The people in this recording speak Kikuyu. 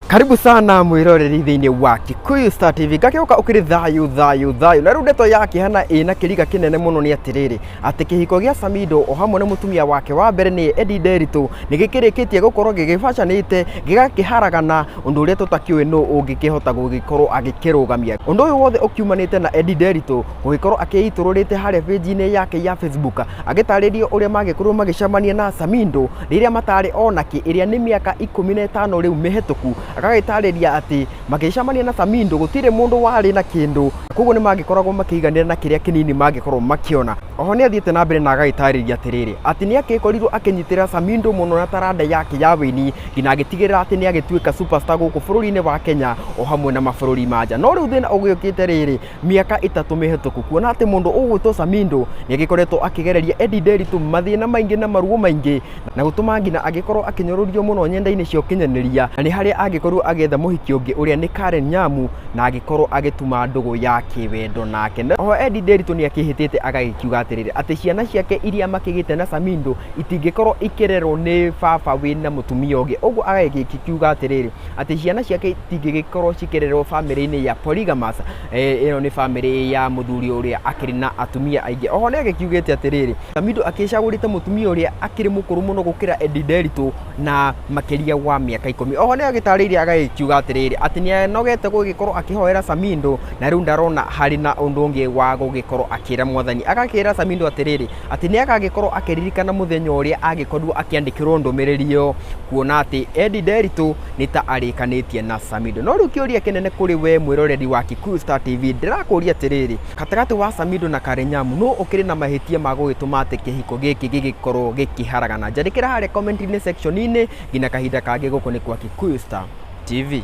Karibu sana mwiroreri thiini wa Kikuyu Star TV. Ngakĩũka ũkĩrĩ thayũ thayũ thayũ. Na rĩu ndeto ya kĩhana ĩna kĩriga kĩnene mũno nĩ atĩrĩrĩ, atĩ kĩhiko gĩa Samido o hamwe na mũtumia wake wa mbere nĩ Eddie Nderitu nĩ gĩkĩrĩkĩtie gũkorwo gĩgĩbacanĩte gĩgakĩharagana, ũndũ ũrĩa tũtakĩũĩ nũ ũngĩkĩhota gũgĩkorwo agĩkĩrũgamia. Ũndũ ũyũ wothe ũkiumanĩte na Eddie Nderitu gũgĩkorwo akĩitũrũrĩte harĩa page-inĩ yake ya Facebook agĩtarĩria ũrĩa magĩkorirwo magĩcemania na Samido rĩrĩa matarĩ ona kĩ, ĩrĩa nĩ mĩaka 15 rĩu mĩhetũku. Agagĩtarĩria atĩ magĩcemania na Samido gũtirĩ mũndũ warĩ na kĩndũ, koguo nĩ mangĩkoragwo makĩiganĩra na kĩrĩa kĩnini mangĩkorwo makĩona. Oho nĩ athiĩte na mbere na agagĩtarĩria atĩrĩrĩ, atĩ nĩ agĩkorirwo akĩnyitĩrĩra Samido mũno na taranda yake ya wĩini nginya agĩtigĩrĩra atĩ nĩ agĩtuĩka superstar gũkũ bũrũri-inĩ wa Kenya o hamwe na mabũrũri ma nja. No rĩu thĩna ũgĩũkĩte rĩrĩ, mĩaka 3 mĩhetũku, kuona atĩ mũndũ ũgwĩtwo Samido nĩ agĩkoretwo akĩgereria Eddie Nderitu mathĩna maingĩ na maruo maingĩ, na gũtũma nginya agĩkorwo akĩnyũrũrio mũno nyenda-inĩ cia ũkinyanĩria, na nĩ harĩa agĩkorirwo agĩetha mũhiki ũngĩ ũrĩa nĩ Karen Nyamu, na agĩkorwo agĩtuma ndũgũ ya kĩwendo nake. Oho Eddie Nderitu nĩ akĩhĩtĩte agagĩkiuga atĩrĩrĩ, atĩ ciana ciake iria makĩgĩte na Samido itingĩkorwo ikĩrerwo nĩ baba wĩna mũtumia ũngĩ. Ũguo agagĩkiuga atĩrĩrĩ, atĩ ciana ciake itingĩgĩkorwo cikĩrerwo bamĩrĩ-inĩ ya polygamous. Ĩno nĩ bamĩrĩ ya mũthuri ũrĩa akĩrĩ na atumia aingĩ. Oho nĩ agĩkiugĩte atĩrĩrĩ, Samido akĩcagũrĩte mũtumia ũrĩa akĩrĩ mũkũrũ mũno gũkĩra Eddie Nderitu na makĩria wa mĩaka 10. Oho nĩ agĩtarĩirie agagĩkiuga atĩrĩrĩ, atĩ nĩ anogete gũgĩkorwo akĩhoera Samido na rĩu ndarona harĩ na ũndũ ũngĩ wa gũgĩkorwo akĩra mwathani. Agakĩra Samido atĩrĩrĩ, atĩ nĩ agagĩkorwo akĩririkana mũthenya ũrĩa agĩkorirwo akĩandĩkĩrwo ndũmĩrĩri ĩyo, kuona atĩ Eddie Nderitu nĩ ta arĩkanĩtie na Samido. No rĩu kĩũria kĩnene kũrĩ we mwĩroreri wa Kikuyu Star TV, ndĩrakũria atĩrĩrĩ, gatagatĩ wa Samido na Karen Nyamu nũ ũkĩrĩ na mahĩtia ma gũgĩtũma atĩ kĩhiko gĩkĩ gĩgĩkorwo gĩkĩharagana? Njandĩkĩra harĩa comment-inĩ section-inĩ. Nginya kahinda kangĩ, gũkũ nĩ kwa Kikuyu Star TV.